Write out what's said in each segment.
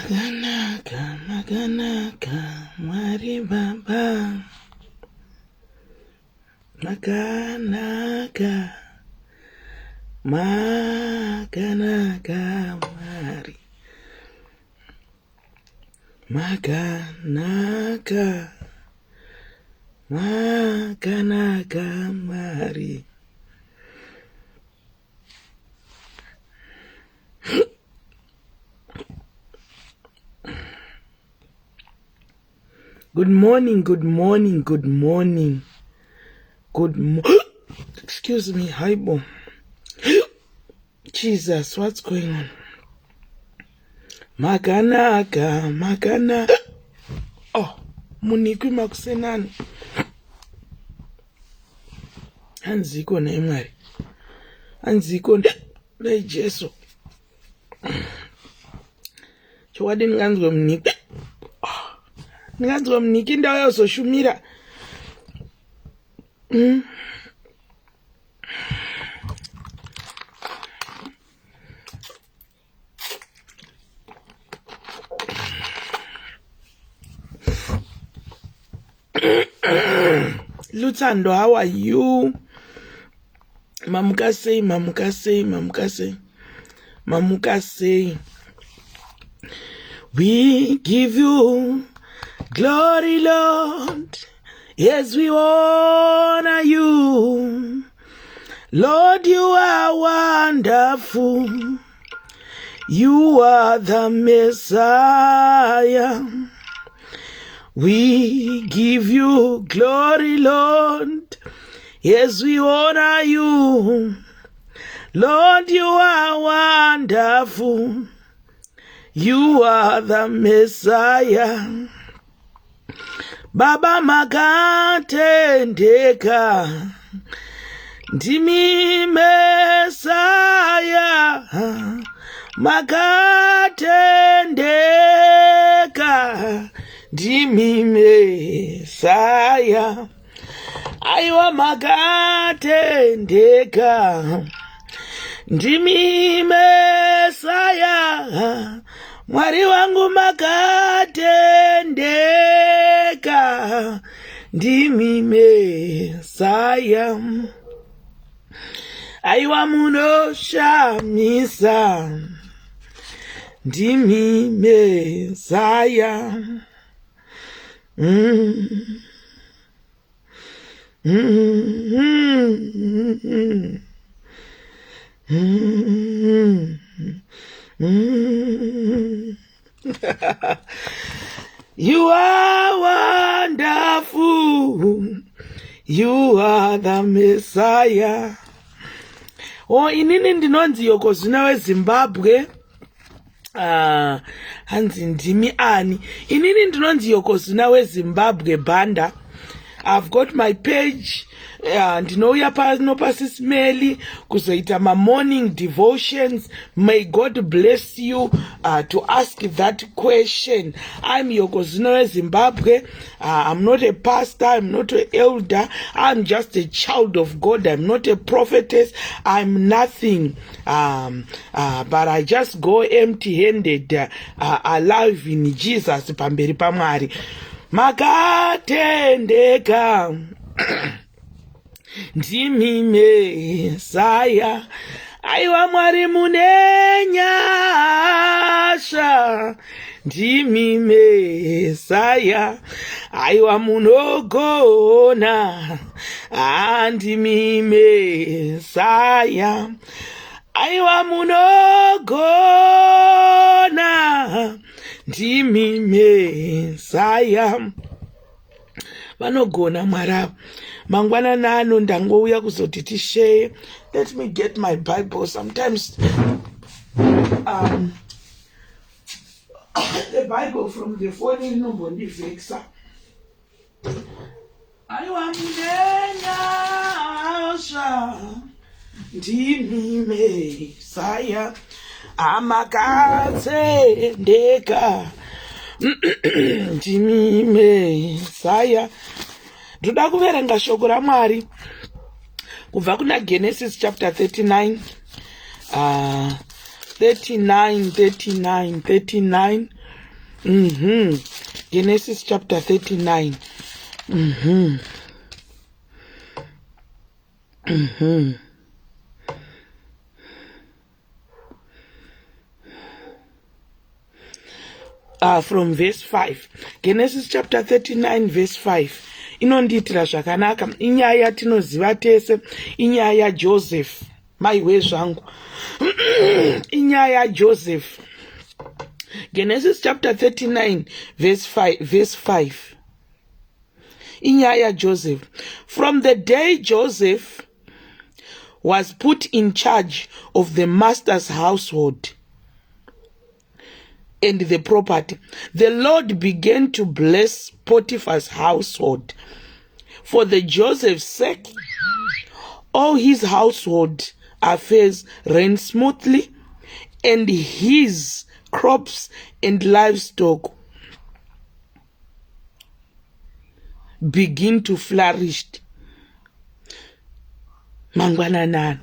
Makanaka, makanaka, Mwari Baba. Makanaka, makanaka, Mwari. Makanaka, makanaka, Mwari. Good morning, good morning, good morning. Good mo Excuse me, haibo. Jesus, what's going on? Makanaka, makanaka. Oh, munikwi makusenani. Hanziko nhai Mwari. Hanziko nhai Jesu. Chokwadi ndinganzwe muniki. Ndinganzwe muniki ndauya kuzoshumira. Luthando, how are you? Mamuka sei, mamuka sei, mamuka sei, mamuka sei. We give you glory, Lord. Yes, we honor you. Lord, you are wonderful. You are the Messiah. We give you glory, Lord. Yes, we honor you. Lord, you are wonderful. You are the Messiah. Baba makatendeka. Ndimi Messiah. Makatendeka. Ndimi Messiah. Aiwa makatendeka. Ndimi Messiah. Mwari wangu makatendeka. Ndimi Messiah. Aiwa munoshamisa. Ndimi Messiah. You are wonderful. You are the Messiah. Oh, inini ndinonzi Yokozuna weZimbabwe. Hanzi ndimi ani? Inini ndinonzi Yokozuna weZimbabwe Banda. I've got my page. Ndinouya pano paSismeli kuzoita ma-morning devotions. May God bless you to ask that question. I'm Yokozuna weZimbabwe. I'm not a pastor. I'm not an elder. I'm just a child of God. I'm not a prophetess. I'm nothing. But I just go empty-handed, alive in Jesus pamberi paMwari. Makatendeka. Ndimi Messiah. Aiwa Mwari mune nyasha. Ndimi Messiah. Aiwa munogona. Ndimi Messiah. Aiwa munogona. Ndimi Messiah. Vanogona Mwari ava. Mangwanani ano ndangouya kuzoti tisheye. Let me get my Bible. Sometimes the Bible from the phone inombondivhekisa. Aiwa mune nyasha. Ndimi Messiah. Amakatendeka. Ndimi Messiah. Ndoda kuverenga shoko raMwari kubva kuna Genesis chapter 39. 39, 39, 39. Genesis chapter 39. From verse 5. Genesis chapter 39 verse 5 inondiitira zvakanaka. Inyaya yatinoziva tese, inyaya yaJoseph. Maiwe zvangu, inyaya yaJoseph. Genesis chapter 39 verse 5, verse 5, inyaya yaJoseph. From the day Joseph was put in charge of the master's household and the property, the Lord began to bless Potiphar's household. For the Joseph's sake, all his household affairs ran smoothly, and his crops and livestock begin to flourish. Mangwananani,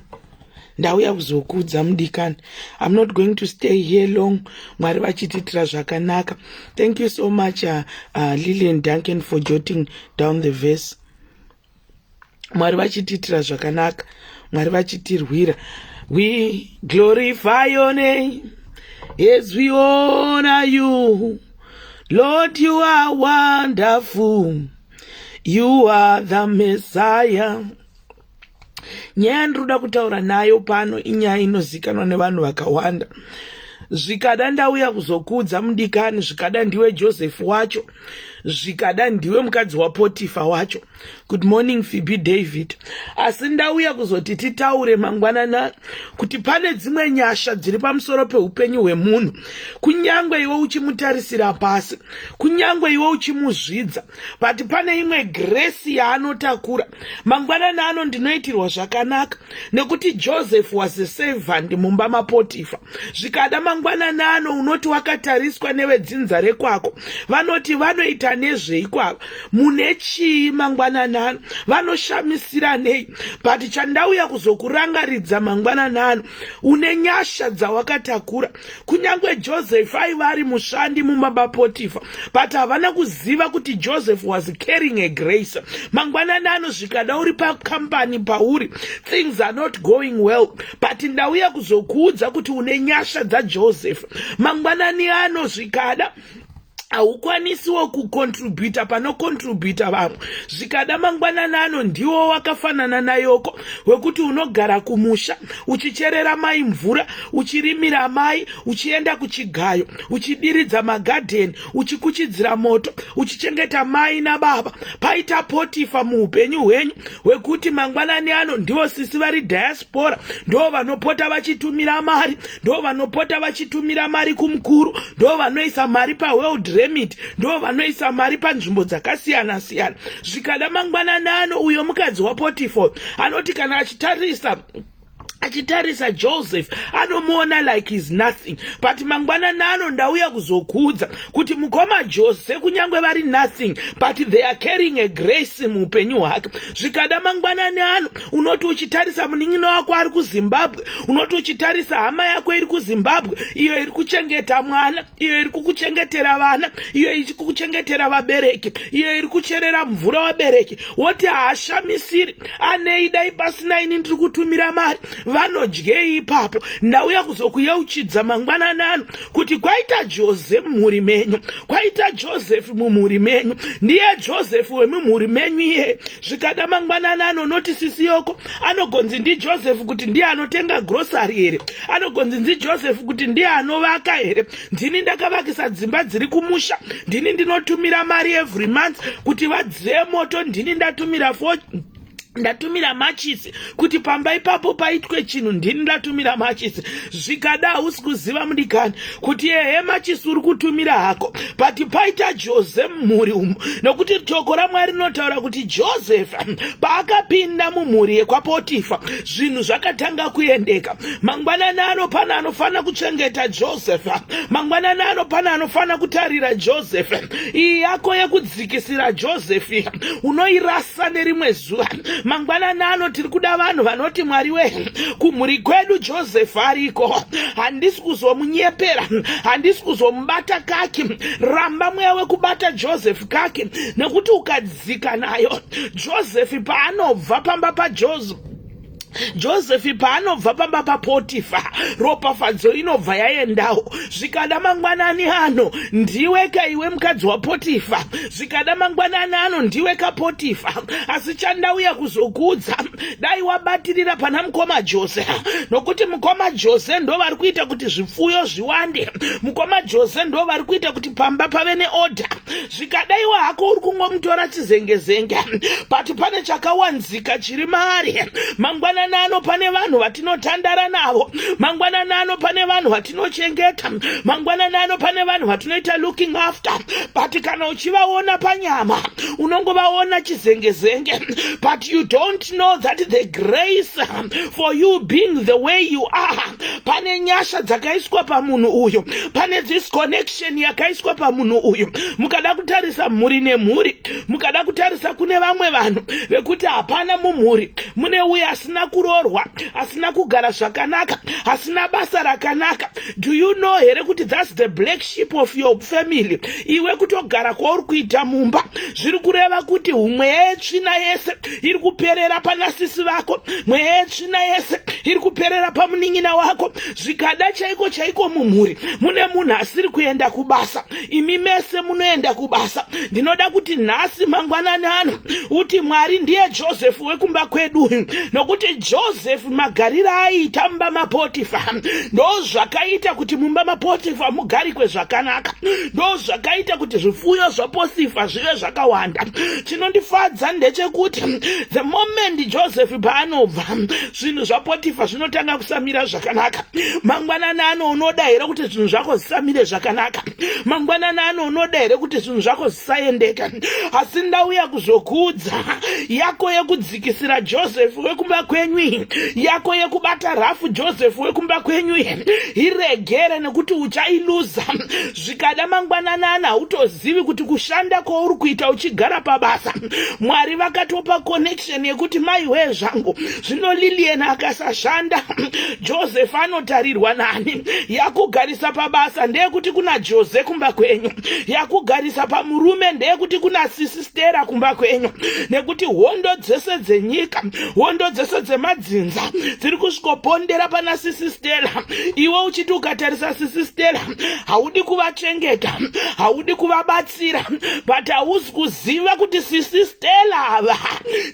ndauya kuzokudza mudikani. I'm not going to stay here long. Mwari vachitiitira zvakanaka. Thank you so much, Lilian Duncan, for jotting down the verse. Mwari vachitiitira zvakanaka, Mwari vachitirwira. We glorify your name as we honor you, Lord. You are wonderful, you are the Messiah. Nyaya yandinoda kutaura nayo pano inyaya inozikanwa nevanhu vakawanda. Zvikada ndauya kuzokuudza mudikani, zvikada ndiwe Joseph wacho, zvikada ndiwe mukadzi waPotifa wacho. Good morning, Phoebe David. Asi ndauya kuzoti titaure mangwanana kuti pane dzimwe nyasha dziri pamusoro peupenyu hwemunhu, kunyange iwe uchimutarisira pasi, kunyange iwe uchimuzvidza, but pane imwe grace yaanotakura. Mangwanani ano ndinoitirwa zvakanaka nekuti Joseph was a servant mumba maPotifa. Zvikada mangwanani ano unoti wakatariswa nevedzinza rekwako, vanoti vanoita nezveikwava, mune chii? Mangwanani ano vanoshamisira nei? But chandauya kuzokurangaridza mangwanani ano, une nyasha dzawakatakura. Kunyange Joseph aiva ari mushandi mumba maPotifa, but havana kuziva kuti Joseph was carrying a grace. Mangwanani ano zvikada uri pakambani pauri, things are not going well, but ndauya kuzokuudza kuti une nyasha dzaJoseph. Mangwanani ano zvikada haukwanisiwo kucontributa panocontributa vamwe. Zvikada mangwanani ano ndiwo wakafanana nayoko wekuti unogara kumusha uchicherera mai mvura, uchirimira mai, uchienda kuchigayo, uchidiridza magadheni, uchikuchidzira moto, uchichengeta mai nababa. Paita Potifa muupenyu hwenyu hwekuti mangwanani ano ndivo sisi vari diaspora, ndo vanopota vachitumira mari, ndo vanopota vachitumira mari kumukuru, ndo vanoisa mari paWorld Remit, ndo vanoisa mari panzvimbo dzakasiyana siyana. Zvikada mangwanani ano uyo mukadzi waPotifa anoti kana achitarisa Joseph, anomuona like is nothing. But mangwanani ano ndauya kuzokuudza kuti mukoma Jose, kunyange vari nothing, but they are carrying a grace muupenyu hwake. Zvikada mangwanani ano unoti uchitarisa munin'ina wako ari kuZimbabwe, unoti uchitarisa hama yako iri kuZimbabwe, iyo iri kuchengeta mwana, iyo iri kukuchengetera vana, iyo iri kukuchengetera vabereki, iyo iri kucherera mvura vabereki, woti haashamisiri anei? Dai pasina ini ndiri kutumira mari, vanodyei ipapo? Ndauya kuzokuyeuchidza mangwanani ano kuti kwaita Jose mumhuri menyu, kwaita Joseph mumhuri menyu. Ndiye Joseph wemumhuri menyu iye. Zvikada mangwanani ano unoti sisi Yoko anogonzi ndiJoseph kuti ndiye anotenga grocery here? Anogonzi ndiJoseph kuti ndiye anovaka here? Ndini ndakavakisa dzimba dziri kumusha, ndini ndinotumira mari every month kuti vadziye moto, ndini ndatumira for ndatumira machisi kuti pamba ipapo paitwe chinhu, ndini ndatumira machisi. Zvikada hausi kuziva mudikani kuti ehe, machisi uri kutumira hako, but paita Jose mumhuri umu, nokuti shoko raMwari rinotaura kuti Joseph paakapinda mumhuri yekwaPotifa, zvinhu zvakatanga kuendeka. Mangwanani ano pana anofanira kuchengeta Joseph. Mangwanani ano pana anofanira kutarira Joseph. Iyi yako yekudzikisira Joseph unoirasa nerimwe zuva. Mangwanani ano tiri kuda vanhu vanoti, "Mwari we, kumhuri kwedu Joseph ariko, handisi kuzomunyepera, handisi kuzomubata kaki." Ramba mweya wekubata Joseph kaki, nekuti ukadzika nayo, Joseph paanobva pamba paJoseph, Josefi paanobva pamba paPotifa, ropafadzo inobva yaendawo. Zvikada mangwanani ano ndiwe kaiwe mukadzi waPotifa, zvikada mangwanani ano ndiwe kaPotifa. Asi chandauya kuzokuudza, dai wabatirira pana mukoma Jose, nokuti mukoma Jose ndo vari kuita kuti zvipfuyo zviwande. Mukoma Jose ndo vari kuita kuti pamba pave neorder. Zvikadaiwa hako uri kungomutora chizengezenge, but pane chakawanzika chiri maari. Mangwanani ano pane vanhu vatinotandara navo. Mangwanani ano pane vanhu vatinochengeta. Mangwanani ano pane vanhu vatinoita looking after, but kana uchivaona panyama unongovaona chizengezenge, but you don't know that the grace for you being the way you are, pane nyasha dzakaiswa pamunhu uyu, pane this connection yakaiswa pamunhu uyu. Mukada kutarisa mhuri nemhuri, mukada kutarisa, kune vamwe vanhu vekuti hapana mumhuri mune uyo asina kuroorwa, asina kugara zvakanaka, asina basa rakanaka. Do you know here kuti that's the black sheep of your family? Iwe kutogara kwauri kuita mumba zviri kureva kuti mweya yetsvina yese iri kuperera pana sisi vako, mweya yetsvina yese iri kuperera pamunin'ina wako. Zvikada chaiko chaiko mumhuri mune munhu asiri kuenda kubasa, imi mese munoenda kubasa. Ndinoda kuti nhasi mangwanani ano uti, "Mwari ndiye Joseph wekumba kwedu," nokuti Joseph magariro aiita mumba maPotifa ndo zvakaita kuti mumba maPotifa mugarikwe zvakanaka, ndo zvakaita kuti zvipfuyo zvaPotifa zvive zvakawanda. Chinondifadza ndechekuti the moment Joseph paanobva, zvinhu zvaPotifa zvinotanga kusamira zvakanaka. Mangwanani ano unoda here kuti zvinhu zvako zvisamire zvakanaka? Mangwanani ano unoda here kuti zvinhu zvako zvisaendeka? Asi ndauya kuzokuudza, yako yekudzikisira Joseph wekumba kwenyu, yako yekubata rafu Joseph wekumba kwenyu, iregere, nekuti uchailuza. Zvikada mangwananana hautozivi kuti kushanda kwauri kuita uchigara pabasa, Mwari vakatopa connection yekuti, "Maiwe zvangu, zvino Lilian akasashanda, Joseph anotarirwa nani?" Yakugarisa pabasa ndeyekuti kuna Jose kumba kwenyu. Yakugarisa pamurume ndeyekuti kuna sisi Stera kumba kwenyu, nekuti hondo dzese dzenyika, hondo dzese dzemadzinza dziri kusvikopondera pana sisi Stela. Iwe uchiti ukatarisa sisi Stela haudi kuvachengeta, haudi kuvabatsira, but hauzi kuziva kuti sisi Stela ava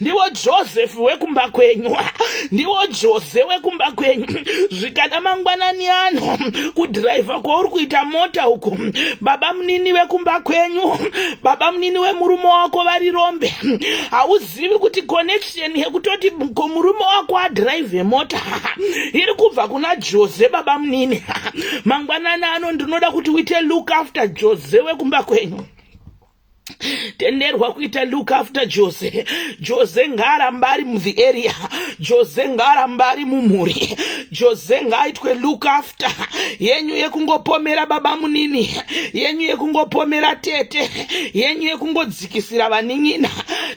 ndivo Joseph wekumba kwenyu, ndivo Jose wekumba kwenyu. Zvikada mangwanani ano kudhiraivha kwauri kuita mota uku, baba munini vekumba kwenyu, baba munini wemurume wako vari rombe. Hauzivi kuti connection yekutoti murume wako adhiraivhe mota iri kubva kuna Jose, baba munini. Mangwanani ano ndinoda kuti uite look after Jose wekumba kwenyu. Tenderwa kuita look after Jose. Jose ngaaramba ari muthe area, Jose ngaaramba ari mumhuri, Jose ngaaitwe look after. Yenyu yekungopomera baba munini, yenyu yekungopomera tete, yenyu yekungodzikisira vanin'ina,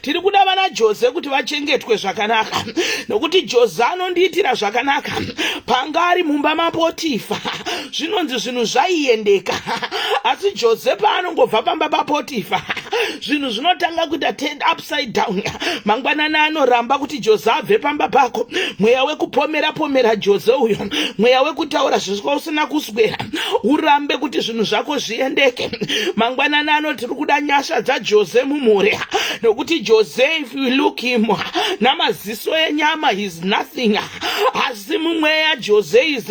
tiri kuda vana Jose kuti vachengetwe zvakanaka, nokuti Jose anondiitira zvakanaka. Panga ari mumba maPotifa zvinonzi zvinhu zvaiendeka, asi Jose paanongobva pamba paPotifa zvinhu zvinotanga kuita turn upside down. Mangwanani anoramba kuti Jose abve pamba pako. Mweya wekupomera pomera Jose uyo, mweya wekutaura zviswa usina kuswera, urambe kuti zvinhu zvako zviendeke. Mangwanani ano tiri kuda nyasha dzaJose mumhuri, nokuti Jose, if you look him namaziso enyama, he's nothing, asi mumweya Jose is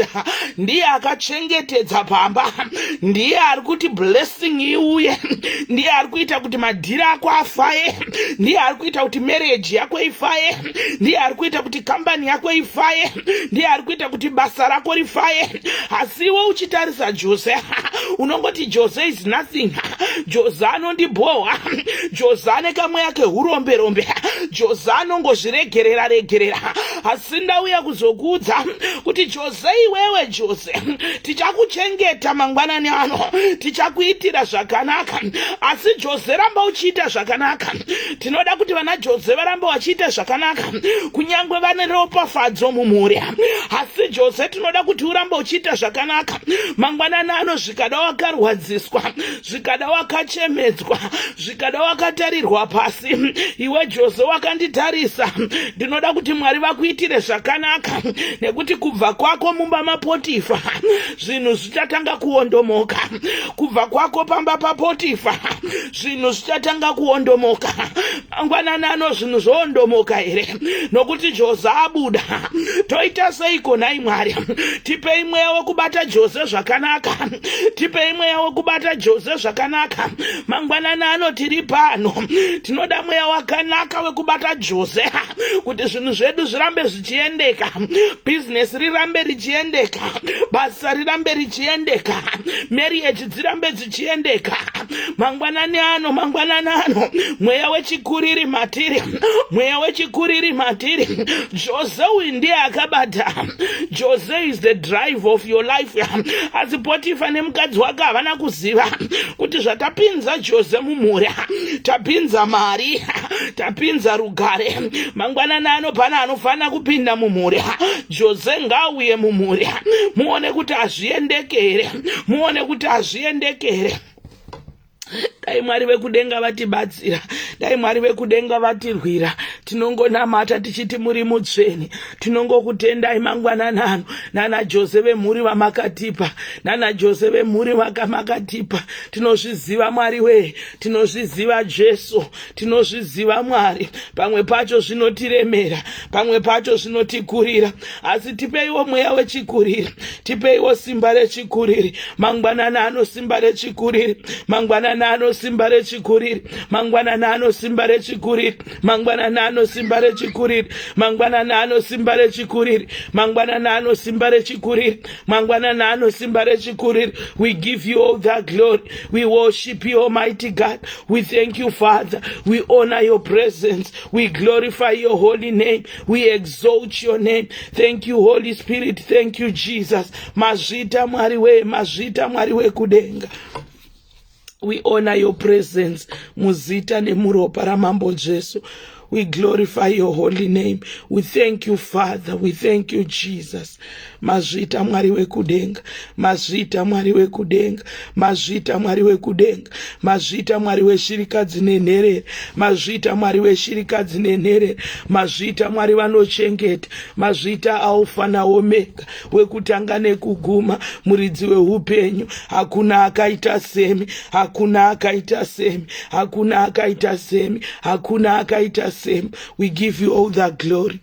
ndiye akachengetedza pamba, ndiye ari kuti blessing iuye, ndiye ari kuita kuti madhiri ako afaye, ndiye ari kuita kuti marriage yako ifaye, ndiye ari kuita kuti kambani yako ifaye, ndiye ari kuita kuti basa rako rifaye. Asi iwe uchitarisa Jose unongoti, "Jose is nothing, Jose anondibhohwa, Jose ane kamweya keuromberombe, Jose anongozviregerera regerera." Asi ndauya kuzokuudza kuti Jose, iwewe Jose, tichakuchengeta mangwanani ano, tichakuitira zvakanaka. Asi Jose Ramba uchiita zvakanaka. Tinoda kuti vana Jose varambe vachiita zvakanaka, kunyange vane ropafadzo mumhuri. Asi Jose, tinoda kuti urambe uchiita zvakanaka. Mangwanani ano, zvikada wakarwadziswa, zvikada wakachemedzwa, zvikada wakatarirwa pasi, iwe Jose wakanditarisa, ndinoda kuti Mwari vakuitire zvakanaka, nekuti kubva kwako mumba maPotifa zvinhu zvichatanga kuondomoka. Kubva kwako pamba paPotifa zvinhu zvichatanga kuondomoka. Mangwanani ano zvinhu zvoondomoka here? Nokuti Jose abuda. Toita seiko nhai Mwari? Tipei mweya wekubata Jose zvakanaka. Tipei mweya wekubata Jose zvakanaka. Mangwanani ano tiri pano, tinoda mweya wakanaka wekubata Jose, kuti zvinhu zvedu zvirambe zvichiendeka, bhizinesi rirambe richiendeka, basa rirambe richiendeka, marriage dzirambe dzichiendeka. Mangwanani ano, mangwanani ano, mweya wechikuriri matiri, mweya wechikuriri matiri. Jose uyu ndiye akabata. Jose is the drive of your life. Asi Potifa nemukadzi wake havana kuziva kuti zvatapinza Jose mumhuri, tapinza mari, tapinza rugare. Mangwanani ano pana anofanira kupinda mumhuri. Jose ngauye mumhuri, muone kuti hazviendeke here, muone kuti hazviendeke here. Dai Mwari vekudenga vatibatsira, dai Mwari vekudenga vatirwira. Tinongonamata tichiti muri mutsvene. Tinongokutendai mangwanani ano nana Jose vemhuri vamakatipa, nana Jose vemhuri vakamakatipa. Tinozviziva Mwari wee, tinozviziva Jesu, tinozviziva Mwari. Pamwe pacho zvinotiremera, pamwe pacho zvinotikurira, asi tipeiwo mweya wechikuriri, tipeiwo simba rechikuriri mangwanani ano, simba rechikuriri mangwanani ano, simba rechikuriri mangwanani ano, simba rechikuriri mangwanani ano, simba rechikuriri mangwanani ano, simba rechikuriri mangwanani ano, simba rechikuriri mangwanani ano, simba rechikuriri. We give you all the glory. We worship you, Almighty God. We thank you, Father. We honor your presence. We glorify your holy name. We exalt your name. Thank you, Holy Spirit. Thank you, Jesus. Mazvita Mwari we, mazvita Mwari wekudenga. We honor your presence. Muzita nemuropa raMambo Jesu, we glorify your holy name. We thank you, Father. We thank you, Jesus. Mazvita Mwari wekudenga. Mazvita Mwari wekudenga. Mazvita Mwari wekudenga. Mazvita Mwari weshirikadzi nenherere. Mazvita Mwari weshirikadzi nenherere. Mazvita Mwari vanochengeta. Mazvita Alfa naOmega, wekutanga nekuguma, muridzi weupenyu. Hakuna akaita semi, hakuna akaita semi, hakuna akaita semi, hakuna akaita semi. We give you all the glory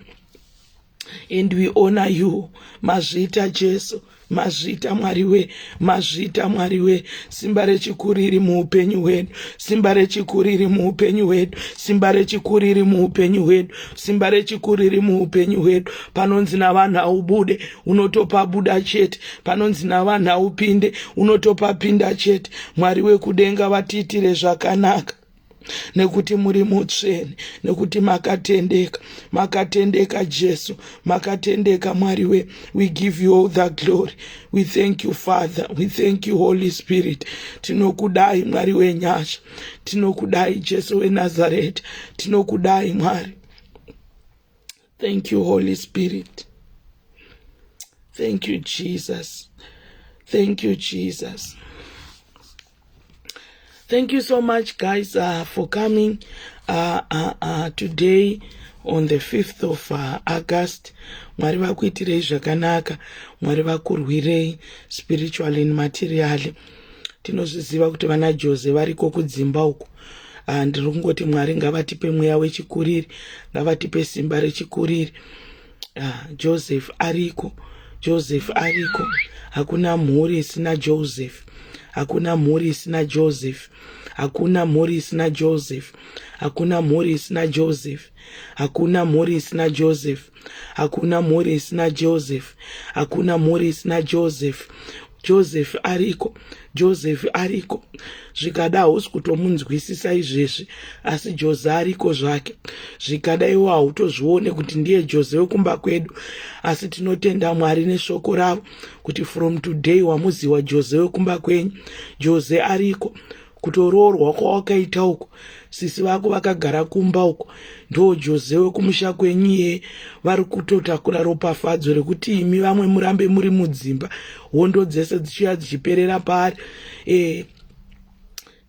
and we honor you. Mazvita Jesu, mazvita Mwari we, mazvita Mwari we. Simba rechikuriri muupenyu hwedu, simba rechikuriri muupenyu hwedu, simba rechikuriri muupenyu hwedu, simba rechikuriri muupenyu hwedu. Panonzi navanhu haubude, unotopabuda chete. Panonzi navanhu haupinde, unotopapinda chete. Mwari wekudenga vatiitire zvakanaka, nekuti muri mutsvene, nekuti makatendeka, makatendeka Jesu, makatendeka Mwari we. We give you all the glory. We thank you, Father. We thank you, Holy Spirit. Tinokudai Mwari wenyasha, tinokudai Jesu weNazareti, tinokudai Mwari. Thank you, Holy Spirit. Thank you, Jesus. Thank you, Jesus. Thank you so much, guys, for coming today on the 5th of August. Mwari vakuitirei zvakanaka. Mwari vakurwirei spiritually and materially. Tinozviziva kuti vana Jose variko kudzimba uko. Ndiri kungoti Mwari ngavatipe mweya wechikuriri, ngavatipe simba rechikuriri. Joseph ariko, Joseph ariko. Hakuna mhuri isina Joseph, hakuna mhuri isina Joseph, hakuna mhuri isina Joseph, hakuna mhuri isina Joseph, hakuna mhuri isina Joseph, hakuna mhuri isina Joseph, hakuna mhuri isina Joseph. Joseph ariko, Joseph ariko. Zvikada hausi kutomunzwisisa izvezvi, asi Jose ariko zvake. Zvikada iwo hautozvione kuti ndiye Jose wekumba kwedu, asi tinotenda Mwari neshoko ravo kuti from today wamuziwa Jose wekumba kwenyu. Jose ariko. Kutoroorwa kwawakaita uko, sisi vako vakagara kumba uko, ndo Jose wekumusha kwenyu iye, vari kutotakura ropafadzo rekuti imi vamwe murambe muri mudzimba, hondo dzese dzichiuya dzichiperera paari.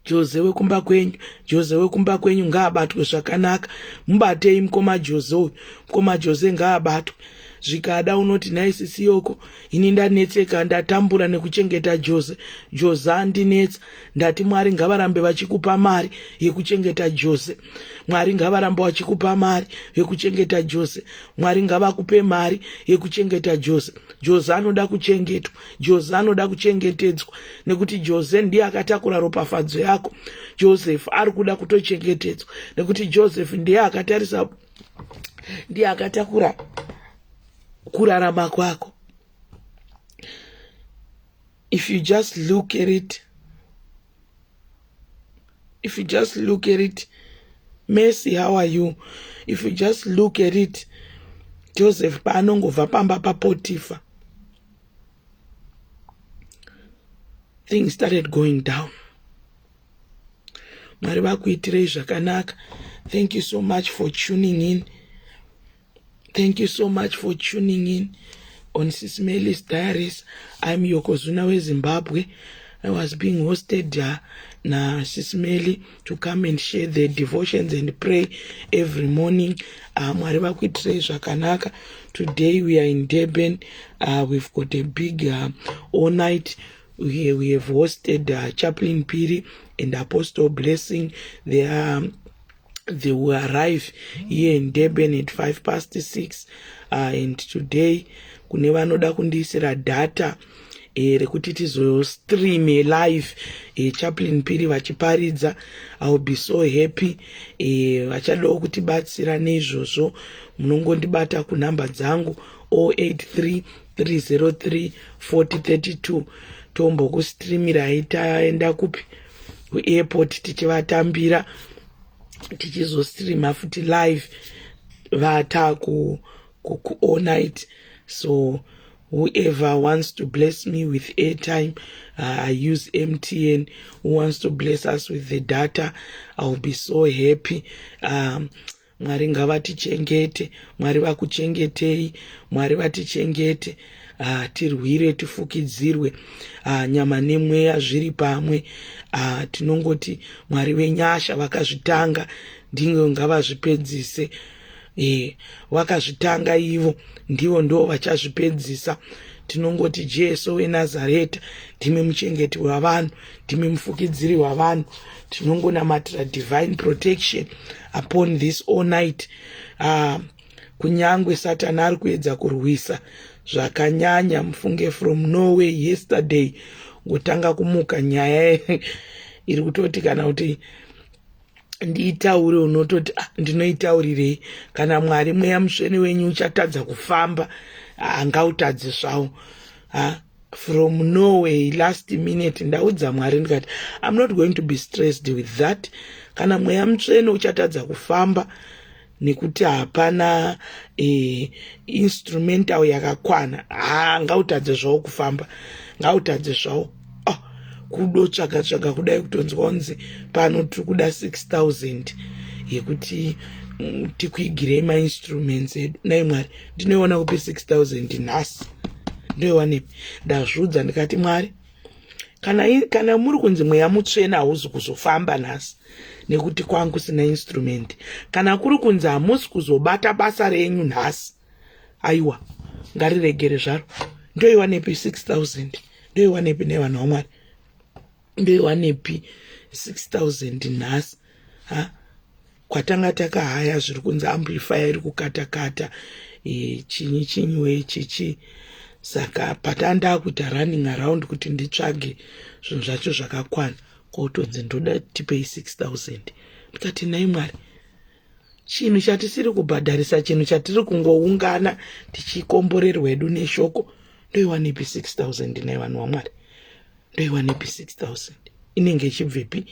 Jose wekumba kwenyu, Jose wekumba kwenyu ngaabatwe zvakanaka. Mubatei mukoma Jose uyu, mukoma Jose ngaabatwe. Zvikada unoti nhai sisi Yoko, ini ndanetseka, ndatambura nekuchengeta Jose, Jose andinetsa. Ndati Mwari ngavarambe vachikupa mari yekuchengeta Jose, Mwari ngavarambe vachikupa mari yekuchengeta Jose, Mwari ngavakupe mari yekuchengeta Jose. Jose anoda kuchengetwa, Jose anoda kuchengetedzwa, nekuti Jose ndiye akatakura ropafadzo yako. Joseph ari kuda kutochengetedzwa nekuti Joseph ndiye akatarisa, ndiye akatakura kurarama kwako. If you just look at it, if you just look at it, Mercy, how are you? If you just look at it, Joseph paanongobva pamba paPotifa, things started going down. Mwari vakuitirei zvakanaka. Thank you so much for tuning in. Thank you so much for tuning in on Sis Melis Diaries. I'm Yokozuna weZimbabwe. I was being hosted na Sis Meli to come and share the devotions and pray every morning. Mwari vakuitirei zvakanaka. Today we are in Durban. We've got a big all night. We have hosted Chaplain Piri and Apostle Blessing. They will arrive here in Durban at 6:05. And today kune vanoda kundiisira data rekuti tizostreame live Chaplain Piri vachiparidza, I will be so happy. Vachadawo kutibatsira neizvozvo, munongondibata kunhamba dzangu 083 303 4032. Tombokustreamirai taenda kupi, kuairport, tichivatambira, tichizostreama futi live vata ku all night. So whoever wants to bless me with airtime, I use MTN, who wants to bless us with the data, I will be so happy. Mwari ngavatichengete, Mwari vakuchengetei, Mwari vatichengete, tirwire, tifukidzirwe, nyama nemweya zviri pamwe. Tinongoti Mwari venyasha vakazvitanga ndinge ngavazvipedzise. Vakazvitanga ivo, ndivo ndo vachazvipedzisa. Tinongoti Jesu weNazareta, ndimi muchengeti wavanhu, ndimi mufukidziri wavanhu. Tinongonamatira divine protection upon this all night. Kunyangwe Satani ari kuedza kurwisa zvakanyanya, mufunge, from nowhere yesterday ngotanga kumuka nyaya iri kutoti kana kuti ndiitaure, unototi, ah, ndinoitaurirei? Kana Mwari mweya mutsvene wenyu uchatadza kufamba, hangautadzi zvawo. From nowhere, last minute, ndaudza Mwari ndikati, "I'm not going to be stressed with that. Kana mweya mutsvene uchatadza kufamba nekuti hapana instrumental yakakwana, ha, ngautadze zvawo kufamba, ngautadze zvawo." Oh, kudotsvaga tsvaga kudai, kutonzwa kunzi pano tiri kuda 6000 yekuti tikuigirei mainstruments edu. Nai Mwari, ndinoiona kupi 6000 nhasi? Ndoiwanepi? Ndazviudza ndikati, "Mwari, kana muri kunzi mweya mutsvene hauzi kuzofamba nhasi nekuti kwangu sina instrument, kana kuri kunzi hamusi kuzobata basa renyu nhasi, aiwa, ngariregere zvaro." Ndoiwanepi 6000? Ndoiwanepi nevanhu vaMwari? Ndoiwanepi 6000 nhasi? Ha, kwatanga takahaya, zviri kunzi amplifier iri kukatakata, chinyi chinyiwe chichi. Saka patanda kuita running around kuti nditsvage zvinhu zvacho zvakakwana, kotonzi ndoda tipei 6000. Ndikati, "Nai Mwari, chinhu chatisiri kubhadharisa, chinhu chatiri kungoungana tichikomborerwa hedu neshoko, ndoiwanepi 6000 nai vanhu vaMwari? Ndoiwanepi 6000? Inenge ichibvepi?"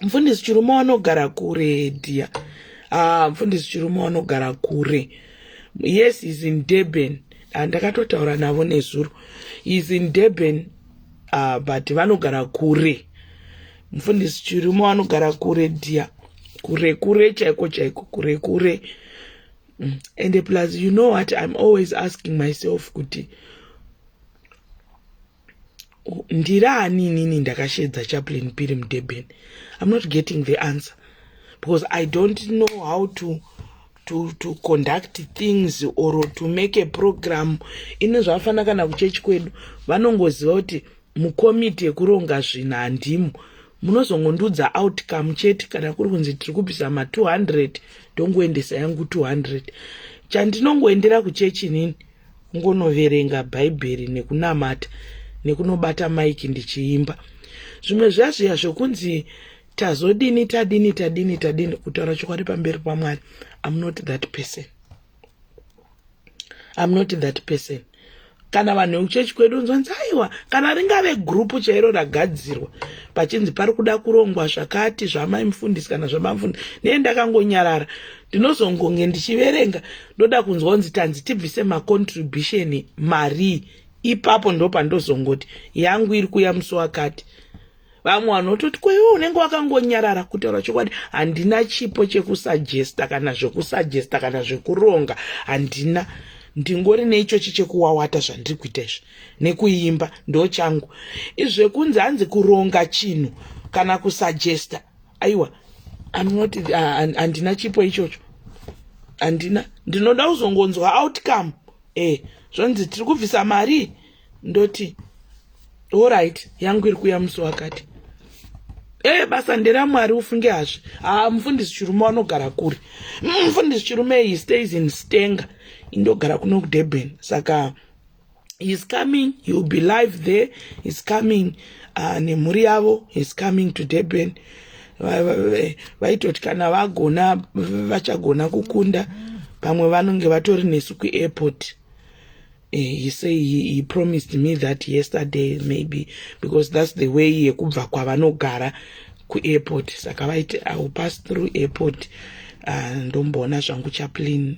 Mufundisi Chirume vanogara kure dhiya. Ah, mufundisi Chirume vanogara kure. Yes, is in Durban. Ndakatotaura navo nezuro. Is in Durban. But vanogara kure, mufundisi Chirume vanogara kure dia, kure kure chaiko chaiko, kure kure. And plus, you know what I'm always asking myself, kuti ndiri ani inini ndakashedza Chaplain Piri muDurban? I'm not getting the answer because I don't know how to conduct things or to make a program. Ine zvavafanira kana kuchechi kwedu vanongoziva kuti mukomiti yekuronga zvinhu handimo. Munozongondudza outcome chete. Kana kuri kunzi tiri kubvisa ma200, ndongoendesa yangu 200. Chandinongoendera kuchechi inini kungonoverenga Bhaibheri nekunamata nekunobata maiki ndichiimba. Zvimwe zviya zviya zvokunzi tazodini, tadini, tadini, tadini, kutaura chokwadi pamberi paMwari, I'm not that person, I'm not that person. Kana vanhu vekuchechi kwedu nzonzi aiwa, kana ringave gurupu chairo ragadzirwa pachinzi pari kuda kurongwa zvakati zvamai mufundisi kana zvamamufundisi, nee ndakangonyarara. Ndinozongonge ndichiverenga, ndoda kunzwa kunzi tanzi tibvise macontribution mari. Ipapo ndo pandozongoti yangu iri kuya musi wakati. Vamwe vanototi, "Kweiwe unenge wakangonyarara." Kutaura chokwadi, handina chipo chekusuggesta kana zvekusuggesta kana zvekuronga, handina. Ndingori neichochi chekuwawata zvandiri kuita izvi nekuimba, ndo changu. Izvekunzi hanzi kuronga chinhu kana kusuggesta, aiwa, handina chipo ichocho, handina. Ndinoda kuzongonzwa outcome. Zvonzi tiri kubvisa mari, ndoti alright, yangu iri kuya musi wakati. Basa nderamwari, ufunge hazvi. Ha, mufundisi Chirume vanogara kure. Mufundisi Chirume, he stays in Stenga, indogara kuno kuDurban. Saka he's coming, he will be live there. He's coming nemhuri yavo, he's coming to Durban. Vaitoti kana vagona, vachagona kukunda, pamwe vanonge vatori nesu kuairport. He say he promised me that yesterday, maybe because that's the way yekubva kwavanogara kuairport. Saka vaiti, "I will pass through airport." Ndomboona zvangu chaplain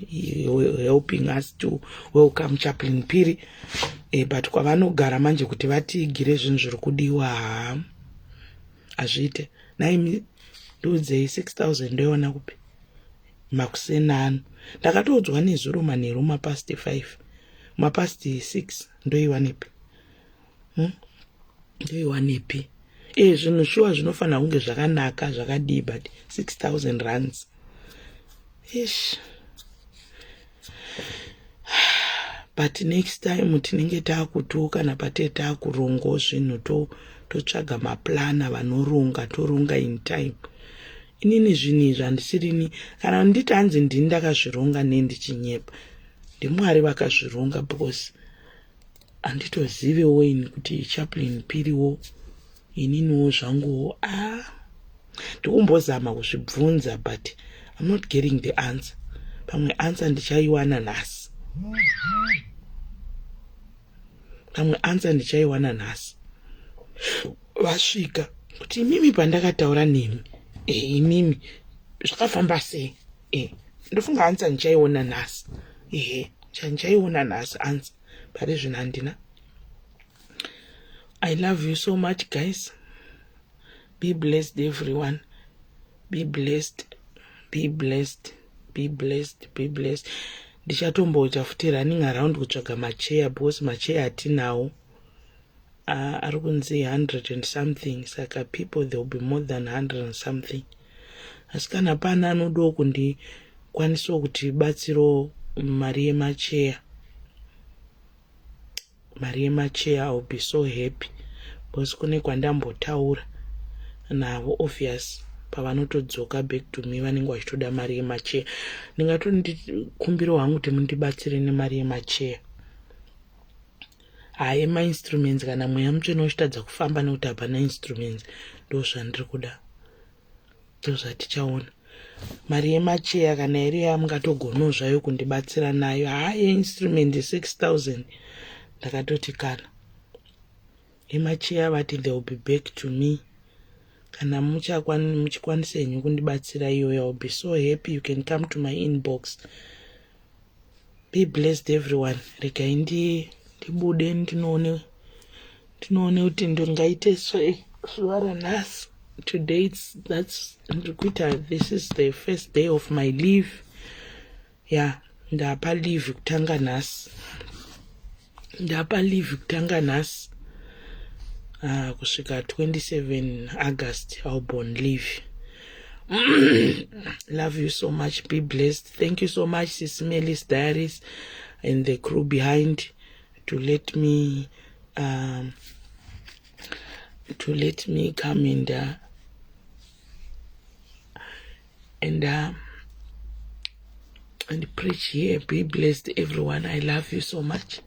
helping us to welcome Chaplain Piri. But kwavanogara manje, kuti vatigire zvinhu zviri kudiwa, ha, hazviite. Naimi ndiudzei, 6000 ndoiona kupi makusenano? Ndakatoudzwa nezuro manheru, mapast 5, mapast 6. Ndoiwanepi, Ndoiwanepi? Zvinhu shuwa zvinofanira kunge zvakanaka zvakadii, but 6000 rands, ish. But next time tinenge taakutuwo, kana patee taakurongawo zvinhu, totsvaga maplana vanoronga, toronga in time. Inini zvinhu izvi handisirini. Kana nditi hanzi ndini ndakazvironga, nendichinyepa. NdiMwari vakazvironga, because handitozivewo ini kuti Chaplain Piriwo, ininiwo zvanguwo. A, ndikumbozama kuzvibvunza, but I'm not getting the answer. Pamwe answer ndichaiwana nhasi, pamwe answer ndichaiwana nhasi vasvika, kuti imimi pandakataura nemi, imimi zvakafamba sei? Ndofunga answer ndichaiona nhasi. Ehe, chandichaiona nhasi answer. Pari zvino handina. I love you so much, guys. Be blessed, everyone. Be blessed, be blessed, be blessed, be blessed. Ndichatomboita futi running around kutsvaga macheya, because macheya atinawo ari kunzi 100 and something. Saka people, there will be more than 100 and something. Asi kana pana anodawo kundikwanisawo kuti batsirawo mari yemacheya, mari yemacheya, I will be so happy, because kune kwandambotaura navo. Obvious, pavanotodzoka back to me vanenge vachitoda mari yemacheya. Ndingatondikumbirawo hangu kuti mundibatsire nemari yemacheya, haye mainstruments. Kana mweya mutsvene uchitadza kufamba nekuti hapana instruments, ndo zvandiri kuda, ndo zvatichaona. Mari yemacheya kana iri yamungatogonawo zvayo kundibatsira nayo. Haye instrument 6000, ndakatoti kana yemacheya vati they will be back to me. Kana muchikwanisa henyu kundibatsira iyoyo, I will be so happy. You can come to my inbox. Be blessed, everyone. Regai ndibude ndinoone. Tinoone kuti ndingaite sei zuva ranhasi. Today it's, that's ndiri kuita, this is the first day of my leave. Yeah, ndapa leave kutanga nhasi, ndapa leave kutanga nhasi kusvika 27 August. I'll be on leave. Love you so much. Be blessed. Thank you so much, Sis Melis Diaries and the crew behind, to let me come and preach here. Be blessed, everyone. I love you so much.